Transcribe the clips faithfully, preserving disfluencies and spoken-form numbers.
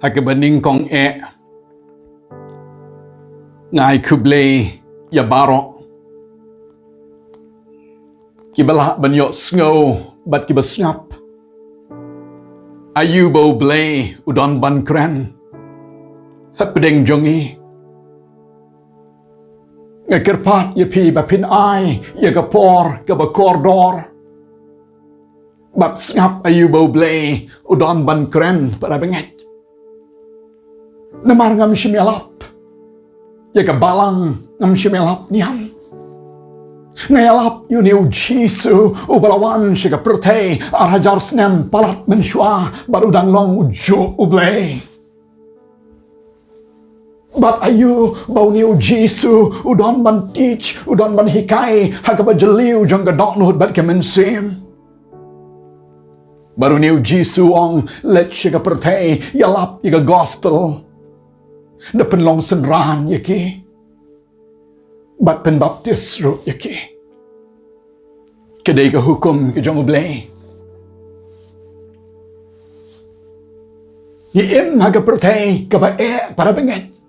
Ha kaba nyngkong eh, nga ai khublei ïa baroh kiba lah ban ïohsngew bad kiba sngap. Aïu ba U Blei u don ban kren hapdeng jong ngi. Nga kyrpad ïa phi ba phin ai ïa ka por kaba kordor bad sngap aïu ba U Blei u don ban kren, para bangeit. Namar ngam shym ïalap ïa ka balang, ngam shym ïalap niam. Nga ïalap ïa une U Jisu uba la wan sha ka pyrthei ar hajar snem palat mynshuwa bad u dang long ujuh U Blei. Bad aïu ba une U Jisu u don ban teach, u don ban hikai ha kaba jylliew jong ka dohnud bad ka mynsiem. Bad une U Jisu u ong, leit sha ka pyrthei, ïalap ïa ka gospel, da pynlong synran ïa ki bad pynbaptis ruh ïa ki. Ka dei ka hukum ka jong U Blei. Ngi im ha ka pyrthei kaba eh, para bangeit,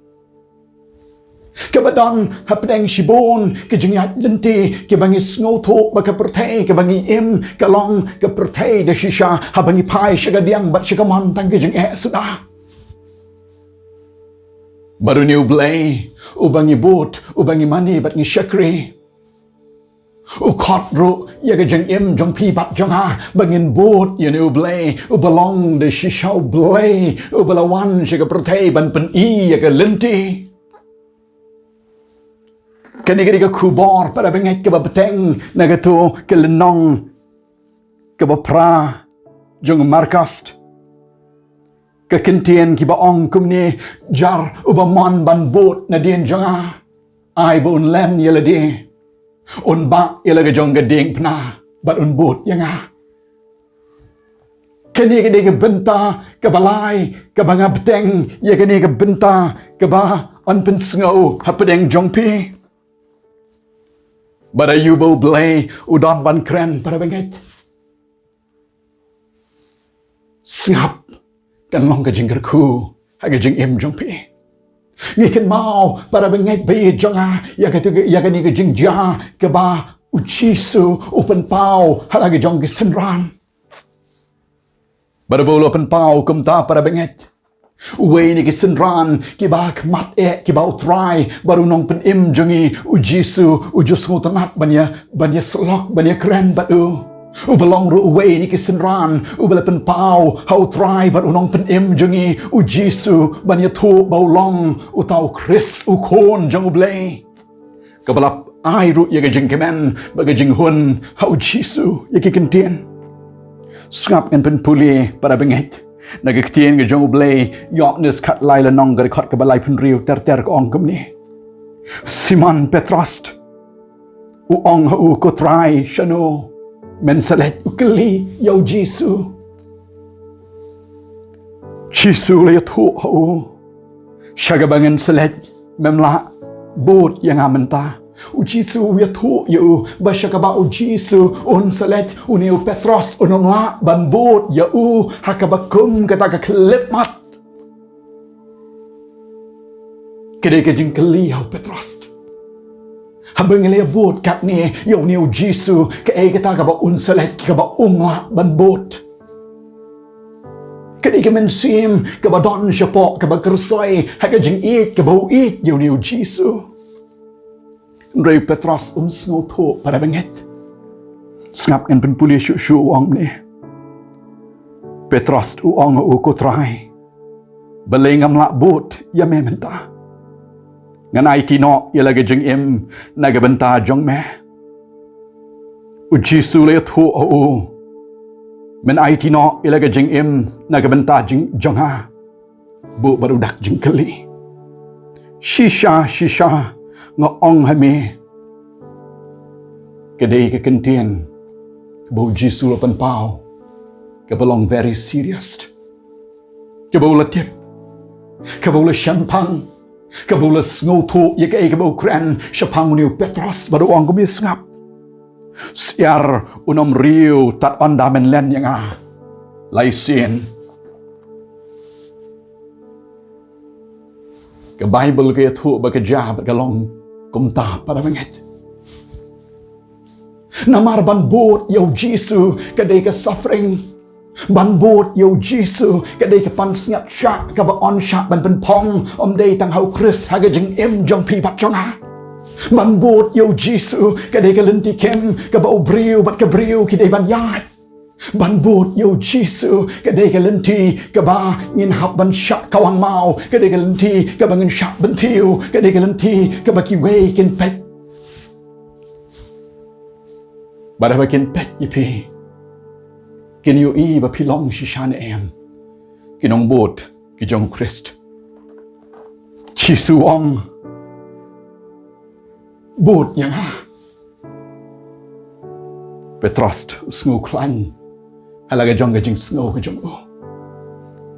kaba don hapdeng shibun ki jingïaid lynti kiba ngi sngewthuh ba ka pyrthei kaba ngi im ka long ka pyrthei da shisha, haba ngi phai sha ka diang bad sha ka mon tang ki jingeh suda. Bad une U Blei uba ngi bud, uba ngi mane bad ngi shakri, u khot ruh ïa ka jingim jong phi bad jong nga ba ngin bud ïa une U Blei uba long da shisha U Blei uba la wan sha ka pyrthei ban pyni ïa ka lynti. Kane ka dei ka khubor, para bangeit, kaba bteng na kato ka lynnong kaba phra jong u Markos. Ka kyntien kiba ong kumne: Jar uba mon ban bud nadien jong nga, ai ba un len ïa lade, un bah ïa la ka jong ka diengphna bad un bud ïa nga. Kane ka dei ka bynta kaba lai kaba nga bteng ïa kane ka bynta kaba yn pynsngew hapdeng jong phi. Bad aïu ba U Blei u don ban kren, para bangeit. Sngap, kan long ka jingkyrkhu ha ka jingim jong phi. Ngi kynmaw, para bangeit ba ïeit jong nga, ïa kata, ïa kane ka jingjia kaba U Jisu u pynpaw ha la ka jong ki synran. Bad ba u la pynpaw kumta, para bangeit, uwei na ki synran kiba khmat eh, kiba U Trai bad U Nongpynim jong ngi U Jisu u ju sngewtynnat ban ïa, ban ïasyllok, ban ïakren bad u. Uba long ruh uwei na ki synran uba la pynpaw ha U Trai bad U Nongpynim jong ngi U Jisu ban ïathuh ba u long uta U Khrist, U Khun jong U Blei. Kaba la ai ruh ïa ka jingkmen bad ka jinghun ha U Jisu ïa ki kyntien. Sngap, ngan pynpule, para bangeit, na ka ktien ka jong U Blei, Ïoannis khatlai lynnong, ka dkhot kaba laiphew hynriew ter ter, ka ong kumne: Simon Petros u ong ha u, Ko Trai, shano men sa leit? U kylli ïa U Jisu. Jisu u la ïathuh ha u, sha kaba ngan sa leit mem lah bud ïa nga mynta. U Jisu u ïathuh ïa u ba sha kaba U Jisu un sa leit, une u Petros un ym lah ban bud ïa u ha kaba kum kata ka khyllipmat. Ka dei ka jingkylli ha u Petros. Haba ngi la ïa bud katne ïa une U Jisu, kaei kata kaba un sa leit, kaba um lah ban bud? Ka dei ka mynsiem kaba don shapoh, kaba kyrsoi ha ka jingïeit kaba u ïeit ïa une U Jisu. Hynrei u Petros um sngewthuh, para bangeit. Sngap, ngan pynpule shuh shuh, u ong kumne: Petros u ong ha u, Ko Trai, balei ngam lah bud ïa me mynta? Ngan aiti noh ïa la ka jingim na ka bynta jong me. U Jisu u la ïathuh ha u, men aiti noh ïa la ka jingim na ka bynta jing, jong nga, buh bad u dak jingkylli. Shisha shisha nga ong ha me, ka dei ka kyntien kaba U Jisu u la pynpaw kaba long very serious, kaba u la tip, kaba u la shemphang, kaba u la sngewthuh ïa kaei kaba u kren shaphang une u Petros, bad u ong kumne: Sngap, syiar un ym riew tad ynda men len ïa nga lai sien. Ka Baibl ka ïathuh ba ka jia bad ka long kumta, para bangeit. Namar ban bud ïa u Jisu ka dei ka suffering. Ban bud ïa u Jisu ka dei ka pansngiat shah kaba yn shah ban pynphong, ym dei tang ha u Khrist, ha ka jingim jong phi bad jong nga. Ban bud ïa u Jisu ka dei ka lynti khim kaba u briew bad ka briew ki dei ban ïaid. Ban bud ïa u Jisu ka dei ka lynti kaba ngin hap ban shah kawang maw, ka dei ka lynti kaba ngin shah bynthiew, ka dei ka lynti kaba kiwei kin peit. Bad haba kin peit ïa phi, kin ïohi ba phi long shisha ne em ki nongbud ki jong u Khrist. Jisu u ong, bud ïa nga. Petros u sngewkhlaiñ ha la ka jong ka jingsngew ka jong u.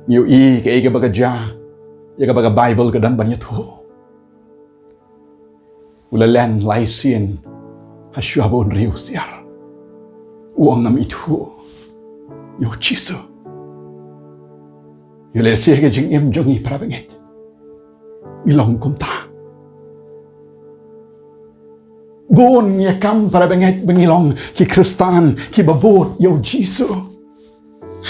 Ngi ïohi kaei kaba ka jia ïa kaba ka Baibl ka don ban ïathuh. U la len lai sien ha shuwa ba un riewsiar. U ong, ngam ithuh ïa u Jisu. Ïa lehse ka jingim jong ngi, para bangeit, ngi long kumta. Bun ngi ïa kam, para bangeit, ba ngi long ki Khristan kiba bud ïa u Jisu.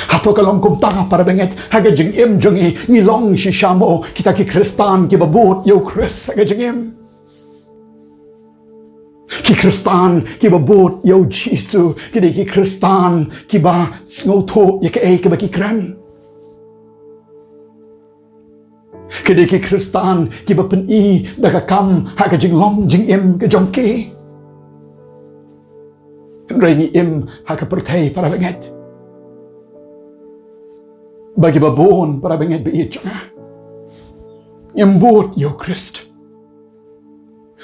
Hato ka long kumta, para bangeit, ha ka jingim jong ngi? Ngi long shisha mo kita ki Khristan kiba bud ïa u Khrist ha ka jingim? Ki Khristan kiba bud ïa u Jisu ki dei ki Khristan kiba sngewthuh ïa kaei kaba ki kren. Ki dei ki Khristan kiba pyni da ka kam ha ka jinglong jingim ka jong ki. Hynrei ngi im ha ka pyrthei, para bangeit, ba kiba bun, para bangeit ba ïeit jong nga, ngim bud ïa u Khrist.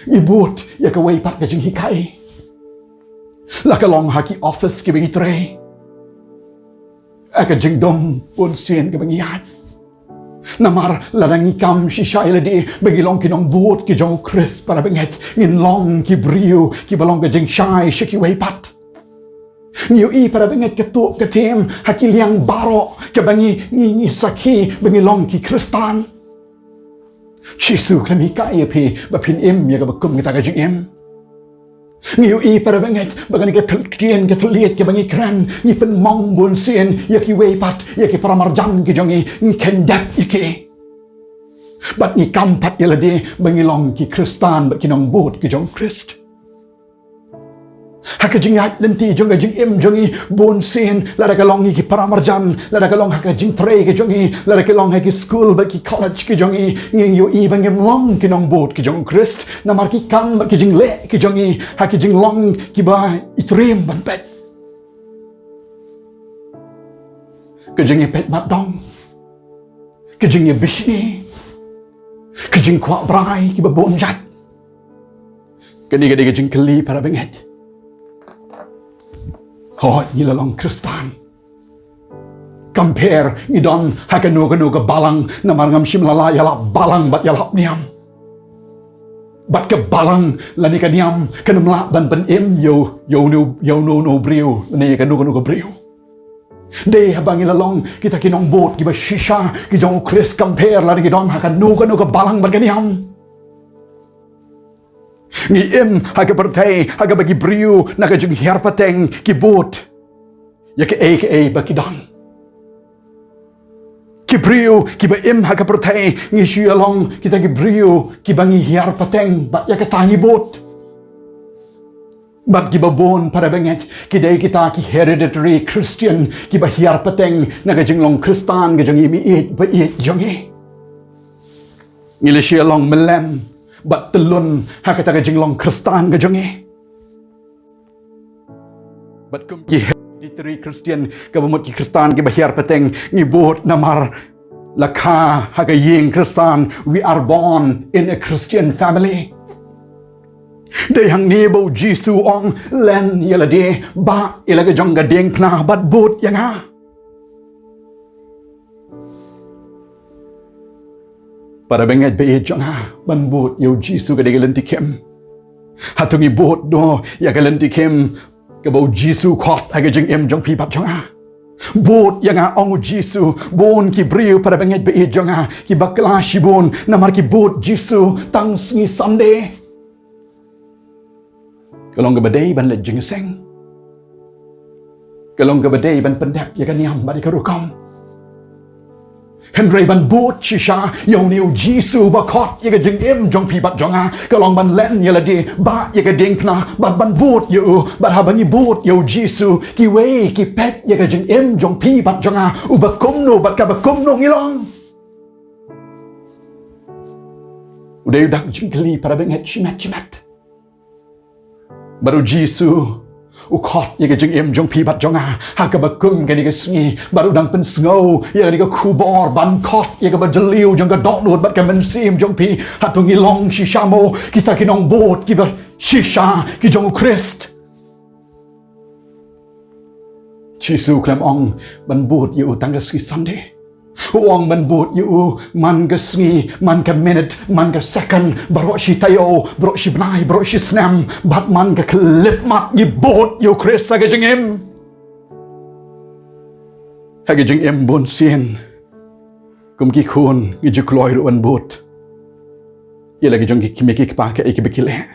Ngi bud ïa kawei pat ka jinghikai. La ka long ha ki office kiba ngi trei, ha ka jingdum bunsien kaba ngi ïaid. Namar lada ngi kam shisha ïa lade ba ngi long ki nongbud ki jong u Khrist, para bangeit, ngin long ki briew kiba long ka jingshai sha kiwei pat. Ngi ïohi, para bangeit, katto katne ha ki liang baroh kaba ngi, ngi, ngi sakhi ba ngi long ki Khristan. Jisu u khlem hikai ïa phi ba phin im ïa kaba kum kata ka jingim. Ngi ïohi, para bangeit, ba kane ka thylliej, ka thylliej kaba ngi kren, ngi pynmong bunsien ïa kiwei pat, ïa ki paramarjan ki jong ngi, ngi kheiñ dep ïa ki. Bad ngi kam pat ïa lade ba ngi long ki Khristan bad ki nongbud ki jong u Khrist. Ha ka jingïaid lynti jong ka jingim jong ngi bunsien, lada ka long ha ki paramarjan, lada ka long ha ka jingtrei ka jong ngi, lada ka long ha ki skul bad ki college ki jong ngi, ngi ïohi ba ngim long ki nongbud ki jong u Khrist. Namar ki kam bad ki jingleh ki jong ngi ha ki jinglong kiba i triem ban peit. Ka jingïapeit matdong, ka jingïabishni, ka jingkwah brai kiba bun jait. Kane ka dei ka jingkylli, para bangeit. Hooid, ngi la long Khristan. Kam pher ngi don ha kano kano ka balang, namar ngam shym la lah ïalap balang bad ïalap niam. Bad ka balang lane ka niam kan ym lah ban pynim ïa u, ïa uno, ïa uno uno u briew lane ïa kano kano ka briew. Dei haba ngi la long kita ki nongbud kiba shisha ki jong u Khrist, kam pher lada ngi don ha kano kano ka balang bad ka niam. Ngi im ha ka pyrthei ha kaba ki briew na ka jinghiar pateng ki bud ïa kaei kaei ba ki don. Ki briew kiba im ha ka pyrthei, ngi shu ïa long kita ki briew kiba ngi hiar pateng bad ïa kata ngi bud. Bad kiba bun, para bangeit, ki dei kita ki hereditary Christian kiba hiar pateng na ka jinglong Khristan ka jong ngi, ïeit ba ïeit jong ngi. Ngi la shu ïa long mlien bad tyllun ha kata ka jinglong Khristan ka jong ngi. Bad kum ki hereditary Christian, kaba mut ki Khristan kiba hiar pateng, ngi bud namar la kha ha ka ïing Khristan, we are born in a Christian family. Dei hangne ba u Jisu u ong, len ïa lade, bah ïa la ka jong ka diengphna bad bud ïa nga. Para bangeit ba ïeit jong nga, ban bud ïa u Jisu ka dei ka lynti khim. Hato ngi bud noh ïa ka lynti khim kaba u Jisu u khot ha ka jingim jong phi bad jong nga? Bud ïa nga, ong u Jisu, bun ki briew para bangeit ba ïeit jong nga ki bakla shibun namar ki bud Jisu tang sngi Sunday. Ka long kaba dei ban leit jingïaseng. Ka long kaba dei ban pyndep ïa ka niam bad ïa ka rukom. Hynrei ban bud shisha ïa une u Jisu ba khot ïa ka jingim jong phi bad jong nga, ka long ban len ïa lade, bah ïa ka diengphna bad ban bud ïa u. Bad haba ngi bud ïa u Jisu, kiwei ki peit ïa ka jingim jong phi bad jong nga, uba kumno bad kaba kumno ngi long. U dei u dak jingkylli para bangeit shimet shimet. Bad u Jisu u khot ïa ka jingim jong phi bad jong nga ha kaba kum kane ka sngi, bad u dang pynsngew ïa kane ka khubor ban khot ïa kaba jylliew jong ka dohnud bad ka mynsiem jong phi. Hato ngi long shisha mo kita ki nongbud kiba shisha ki jong u Khrist? Jisu khlem ong ban bud ïa u tang ka sngi Sunday. U ong ban bud ïa u man ka sngi, man ka minit, man ka second, baroh shi taïew, baroh shi bnai, baroh shi snem, bad man ka khyllipmat ngi bud ïa u Khrist ha ka jingim. Ha ka jingim bunsien, kum ki khun ngi ju kloi ruh ban bud ïa la ki jong ki kmie ki kpa kaei kaba ki leh,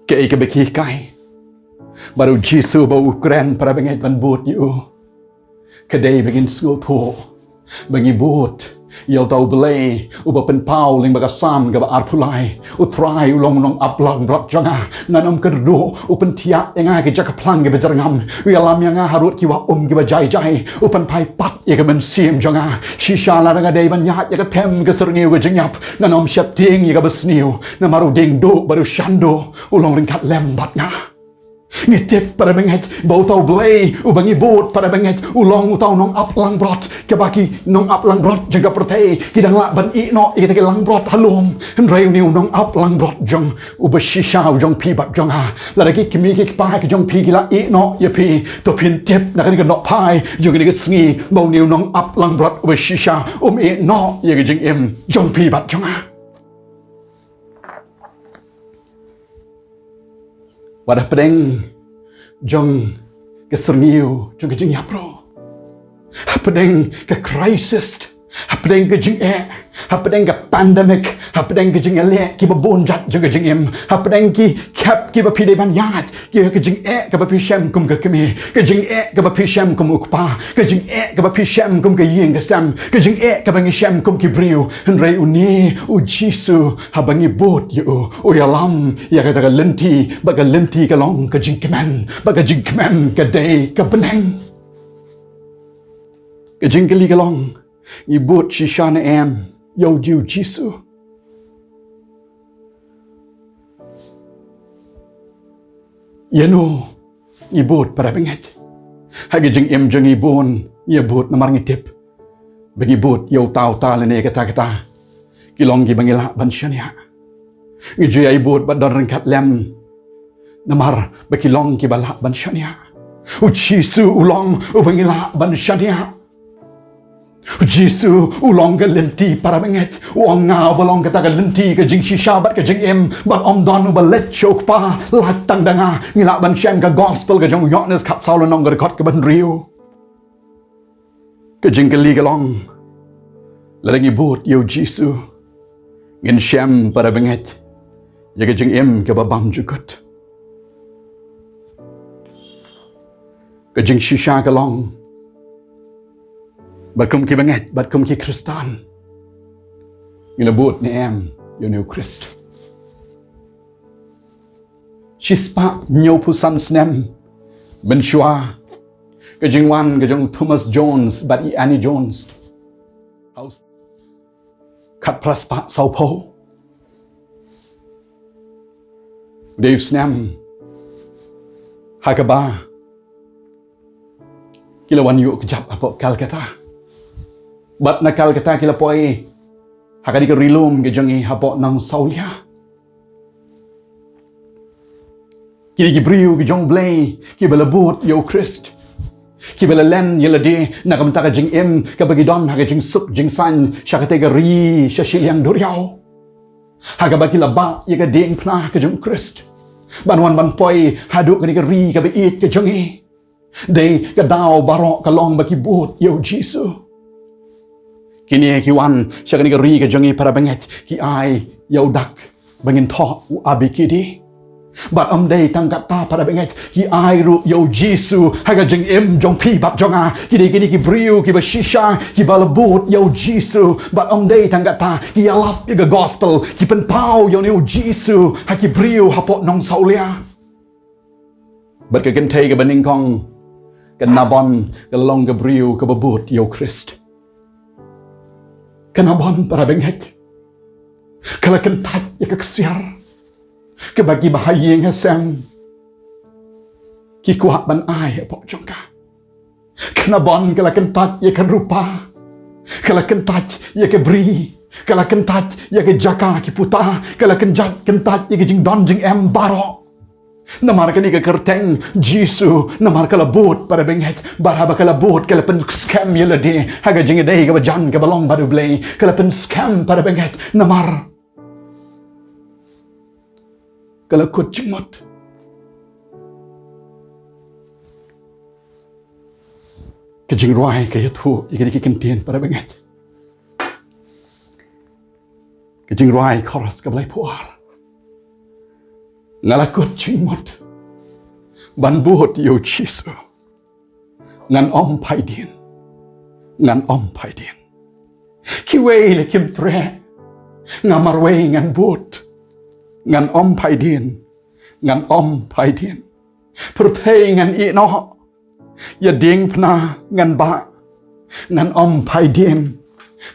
kaei kaba ki hikai. Bad u Jisu ba u kren para bangeit ban bud ïa u, ka dei ba ngin sngewthuh ba ngi bud ïa uta u Blei uba pynpaw lyngba ka Salm kaba arphew lai: U Trai u long u nongap langbrot jong nga, ngan ym kyrduh. U pynthiah ïa nga ha ki jaka phlang kiba jyrngam, u ïalam ïa nga harud ki wah um kiba jai jai, u pynphai pat ïa ka mynsiem jong nga. Shisha lada nga dei ban ïaid ïa ka them ka syrngiew ka jingïap, ngan ym sheptieng ïa kaba sniew, namar u diengduh bad u shanduh u long ryngkat lem bad nga. Ngi tip para bangeit ba uta u Blei uba ngi bud, para bangeit, u long uta u nongap langbrot, kaba ki nongap langbrot jong ka pyrthei ki dang lah ban ïeh noh ïa kita ki langbrot ha lum. Hynrei une u nongap langbrot jong uba shisha u jong phi bad jong nga, lada ki kmie ki kpa ki jong phi ki la ïeh noh ïa phi, to phin tip na kane ka nohphai jong kane ka sngi ba une u nongap langbrot uba shisha um ïeh noh ïa ka jingim jong phi bad jong nga. Wat hapdeng jong ka syrngiew jong ka jingïap ruh, hapdeng ka crisis, hapdeng ka jingeh, hapdeng ka pandemic, hapdeng ka jingïaleh kiba bun jait jong ka jingim, hapdeng ki khep kiba phi dei ban ïaid, ki, ka jingeh kaba phi shem kum ka kmie, ka jingeh kaba phi shem kum u kpa, ka jingeh kaba phi shem kum ka ïing ka sem, ka jingeh kaba ngi shem kum ki briew. Hynrei une u Jisu, haba ngi bud ïa u, u ïalam ïa kata ka lynti, bad ka lynti ka long ka jingkmen, bad ka jingkmen ka dei ka bneng. Ka jingkylli ka long, ngi bud shisha ne em ïa u Jisu? Ïano ngi bud, para bangeit? Ha ka jingim jong ngi bun ngi bud namar ngi tip ba ngi bud ïa uta uta lane kata kata, ki long kiba ngi lah ban shaniah. Ngi ju ïai bud bad don ryngkat lem namar ba ki long kiba lah ban shaniah. U Jisu u long uba ngi lah ban shaniah. U Jisu u long ka lynti, para bangeit. U ong, nga uba long kata ka lynti, ka jingshisha bad ka jingim, bad ym don uba leit sha u Kpa lait tang da nga. Ngi lah ban shem ka gospel ka jong u Ïoannis khatsaw lynnong ka dkhot kaba hynriew. Ka jingkylli ka long, lada ngi bud ïa u Jisu, ngin shem, para bangeit, ïa ka jingim kaba bymjukut. Ka jingshisha ka long, bad kum ki bangeit, bad kum ki Khristan, ngi la bud ne em ïa une u Khrist? Shispah hynñiewphew san snem mynshuwa ka jingwan ka jong u Thomas Jones bad i Annie Jones, khatphra spah sawphew. U dei u snem ha kaba ki la wan ïuh kjap hapoh Calcutta. Bad na Calcutta ki la poi ha kane ka ri lum ka jong ngi hapoh Nangsawlia. Kine ki briew ki jong u Blei kiba la bud ïa u Khrist, kiba la len ïa lade na ka bynta ka jingim kaba ki don ha ka jingsuk jingsaiñ sha kata ka ri sha shiliang duriaw, ha kaba ki la bah ïa ka diengphna ka jong u Khrist ban wan ban poi haduh kane ka ri kaba ïeit ka jong ngi. Dei ka daw baroh ka long ba ki bud ïa u Jisu. Kine ki wan sha kane ka ri ka jong ngi para bangeit, ki ai ïa u dak ba ngin thoh u A B K D. Bad ym dei tang katta para bangeit, ki ai ruh ïa u Jisu ha ka jingim jong phi bad jong nga. Ki dei kine ki briew kiba shisha, kiba la bud ïa u Jisu. Bad ym dei tang katta, ki ïalap ïa ka gospel, ki pynpaw ïa une u Jisu ha ki briew hapoh Nongsawlia. Bad ka kynthei kaba nyngkong, ka Nabon, ka long ka briew kaba bud ïa u Khrist. Ka Nabon para bangeit, ka la kyntait ïa ka ksiar kaba kiba ha ïing ha sem ki kwah ban ai hapoh jong ka. Ka Nabon ka la kyntait ïa ka rupa, ka la kyntait ïa ka bri, ka la kyntait ïa ka jaka ki puta, ka la kynjat kyntait ïa ka jingdon jingem baroh. Namar kane ka kyrteng Jisu, namar ka la bud para bangeit, bad haba ka la bud ka la pynskhem ïa lade ha ka jingïadei kaba jan kaba long bad u Blei, ka la pynskhem para bangeit, namar ka la kut jingmut. Ka jingrwai ka ïathuh ïa kine ki kyntien para bangeit. Ka jingrwai chorus kaba laiphew ar. Nga la kut jingmut ban bud ïa u Jisu. Ngan ym phai dien. Ngan ym phai dien. Kiwei la kim treh. Nga marwei ngan bud. Ngan ym phai dien. Ngan ym phai dien. Pyrthei ngan ïeh noh. Ïa diengphna ngan bah. Ngan ym phai dien.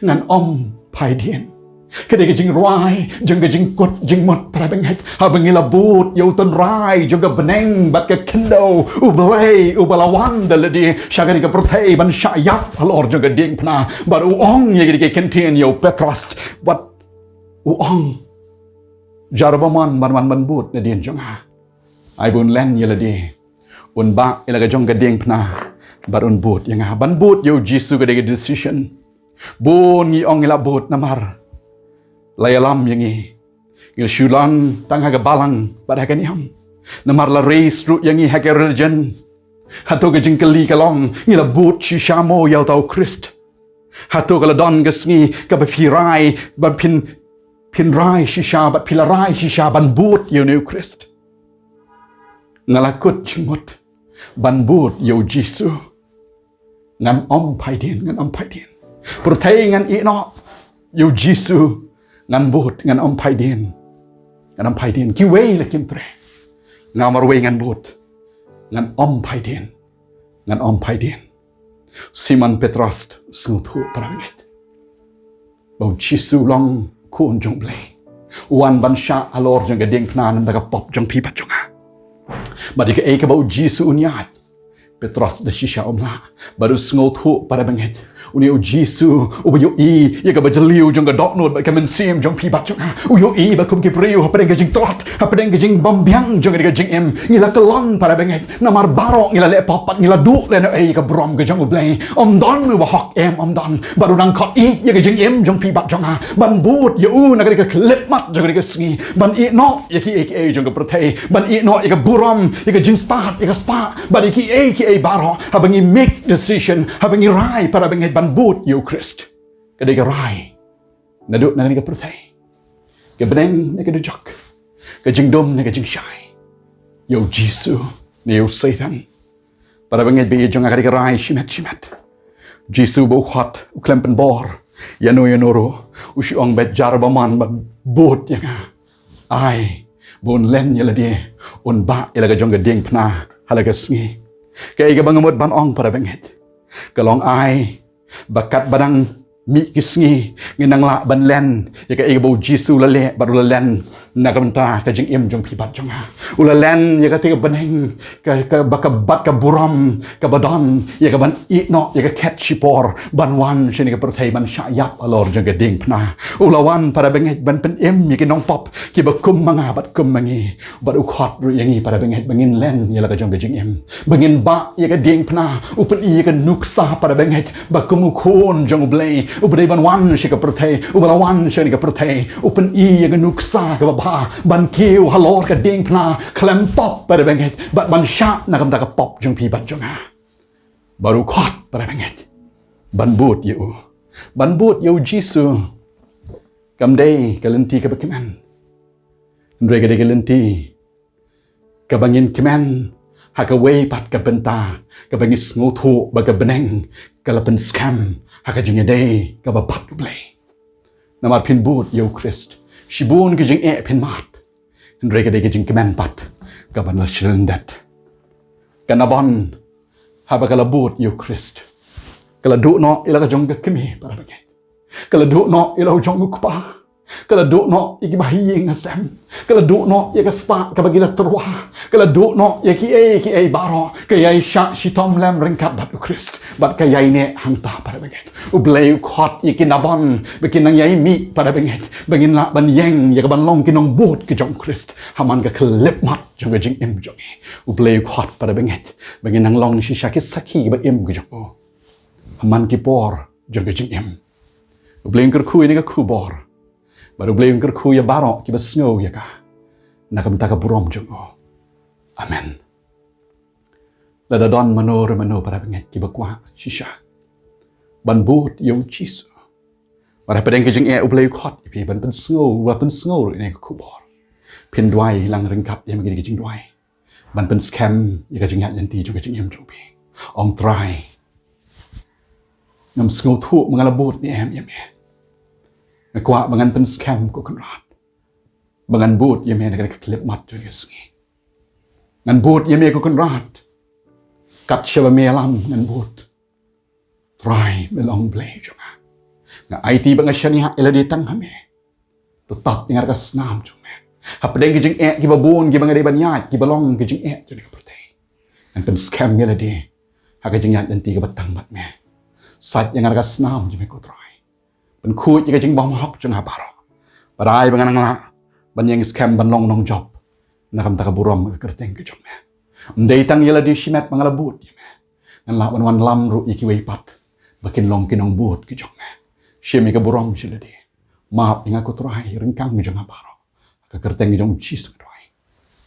Ngan ym phai dien. Ka dei ka jingrwai jong ka jingkut jingmut para bangeit. Haba ngi la bud ïa u tynrai jong ka bneng bad ka khyndew, u Blei uba la wan da lade sha kane ka pyrthei ban shah ïap halor jong ka diengphna. Bad u ong ïa kine ki kyntien ïa u Petros. Bad u ong, jar ba mon ban wan ban bud nadien jong nga. Ai ba un len ïa lade. Un bah ïa la ka jong ka diengphna bad un bud ïa nga. Ban bud ïa u Jisu ka dei ka decision. Bun ngi ong ngi la bud namar la ïalam ïa ngi. Ngi la shu long tang ha ka balang bad ha ka niam. Namar la raise ruh ïa ngi ha ka religion. Hato ka jingkylli ka long, ngi la bud shisha mo ïa uta u Khrist? Hato ka la don ka sngi kaba phi rai, ba phin, phin rai shisha, bad phi la rai shisha ban bud ïa une u Khrist? Nga la kut jingmut ban bud ïa u Jisu. Ngan ym phai dien, ngan ym phai dien. Pyrthei ngan ïeh noh, ïa u Jisu ngan bud, ngan ym phai dien. Ngan ym phai dien. Kiwei la kim treh. Nga marwei ngan bud. Ngan ym phai dien. Ngan ym phai dien. Simon Petros sngewthuh para bangeit ba u Jisu u long u Khun jong u Blei. U wan ban shah halor jong ka diengphna namar ka pop jong phi bad jong nga. Bad ïa kaei kaba u Jisu un ïaid, Petros da shisha um lah. Bad u sngewthuh para bangeit, une u Jisu uba ïohi ïa kaba jylliew jong ka dohnud bad ka mynsiem jong phi bad jong nga. U ïohi ba kum ki briew hapdeng ka jingtlot, hapdeng ka jingbymbiang jong ka jingim, ngi la kyllon para bangeit. Namar baroh ngi la leh pop bad ngi la duh lehnohei ïa ka burom ka jong u Blei. Ym don uba hok, em, ym don. Bad u nang khot ïa ka jingim jong phi bad jong nga ban bud ïa u na kane ka khyllipmat jong kane ka sngi, ban ïeh noh ïa kiei kiei jong ka pyrthei, ban ïeh noh ïa ka burom, ïa ka jingstad, ïa ka spah, bad ïa kiei kiei baroh. Haba ngi make decision, haba ngi rai para bangeit ban bud ïa u Khrist, ka dei ka rai. Naduh na kane ka pyrthei, ka bneng ne ka dujok, ka jingdum ne ka jingshai, ïa u Jisu ne ïa u Soitan. Para bangeit, ba ïa jong nga ka dei ka rai shimet shimet. Jisu ba u khot, u khlem pynbor ïano ïano ruh. U shu ong beit, jar ba mon ban bud ïa nga, ai ba un len ïa lade, un bah ïa la ka jong ka diengphna ha la ka sngi. Kaei kaba nga mut ban ong para bangeit, ka long ai ba katba dang mih ki sngi, ngin nang lah ban len ïa kaei kaba u Jisu u la leh bad u la len na ka bynta ka jingim jong phi bad jong nga. U la len ïa katei ka bneng, ka, ka, ba ka, bad ka burom kaba don, ïa kaban ïeh noh ïa ka khet shipor ban wan shane ka pyrthei ban shah ïap halor jong ka diengphna. U la wan para bangeit ban pynim ïa ki nongpop kiba kum ma nga bad kum ma ngi. Bad u khot ruh ïa ngi para bangeit ba ngin len ïa la ka jong ka jingim, ba ngin bah ïa ka diengphna. U pyni ïa ka nuksa para bangeit ba kum u Khun jong u Blei, Uba dei ban wan sha ka pyrthei, uba la wan sha kane ka pyrthei, u pyni ïa ka nuksa kaba bha, ban kiew halor ka diengphna khlem pop, para bangeit, bad ban shah na ka bynta ka pop jong phi bad jong nga. Bad u khot, para bangeit, ban bud ïa u. Ban bud ïa u Jisu kam dei ka lynti kaba kmen, hynrei ka dei ka lynti kaba ngin kmen ha kawei pat ka bynta, kaba ngi sngewthuh ba ka bneng ka la pynskhem ha ka jingïadei kaba bad U Blei. Namar phin bud ïa u Khrist, shibun ki jingeh phin mad, hynrei ka dei ka jingkmen pat kaban la shilyndet. Ka Nabon, haba ka la bud ïa u Khrist, ka la duh noh ïa la ka jong ka kmie, para bangeit. Ka la duh noh ïa la u jong u kpa. Ka la duh noh ïa kiba ha ïing ha sem. Ka la duh noh ïa ka spah kaba ki la tyrwa. Ka la duh noh ïa kiei kiei baroh. Ka ïai shah shitom lem ryngkat bad u Khrist, bad ka ïai neh hangta, para bangeit. U Blei u khot ïa ki Nabon ba kin nang ïai mih, para bangeit, ba ngin lah ban ïeng ïa kaban long ki nongbud ki jong u Khrist ha man ka khyllipmat jong ka jingim jong ngi. U Blei u khot, para bangeit, ba ngin nang long shisha ki sakhi kiba im ki jong u ha man ki por jong ka jingim. U Blei un kyrkhu ïa kane ka khubor, bad U Blei un kyrkhu ïa baroh kiba sngew ïa ka, na ka bynta ka burom jong u. Amen. Lada don mano re mano, para bangeit, kiba kwah shisha ban bud ïa u Jisu, bad hapdeng ka jingeh U Blei u khot ïa phi ban pynsngew, ban pynsngew ïa kane ka khubor, phin duwai lang ryngkat ïa me kine ki jingduwai ban pynskhem ïa ka jingïaid lynti jong ka jingim jong phi. Ong, Trai, ngam sngewthuh ba nga la bud ne em ïa me. Nga kwah ba ngan pynskhem, ko Kynrad, ba ngan bud ïa me na kane ka khyllipmat jong ka sngi. Ngan bud ïa me, ko Kynrad, kat shaba me ïalam ngan bud. Trai, me long Blei jong nga. Nga aiti bad nga shaniah ïa lade tang ha me. To tap ïa nga da ka snam jong me hapdeng ki jingeh kiba bun kiba nga dei ban ïaid, kiba long ki jingeh jong kane ka pyrthei. Ngan pynskhem ïa lade ha ka jingïaid lynti kaba tang bad me. Sait ïa nga da ka snam jong me, ko Trai. Pynkhuid ïa ka jingbymhok jong nga baroh, bad ai ba ngan nang lah ban ïeng skhem ban long nongjop na ka bynta ka burom ka kyrteng ka jong me. Ym dei tang ïa lade shimet ba nga la bud ïa me, ngan lah ban wanlam ruh ïa kiwei pat ba kin long ki nongbud ki jong me. Shim ïa ka burom sha lade. Map ïa nga, ko Trai, ryngkang jong nga baroh. Ha ka kyrteng jong U Jisu nga duwai.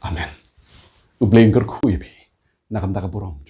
Amen. U Blei un kyrkhu ïa phi na ka bynta ka burom.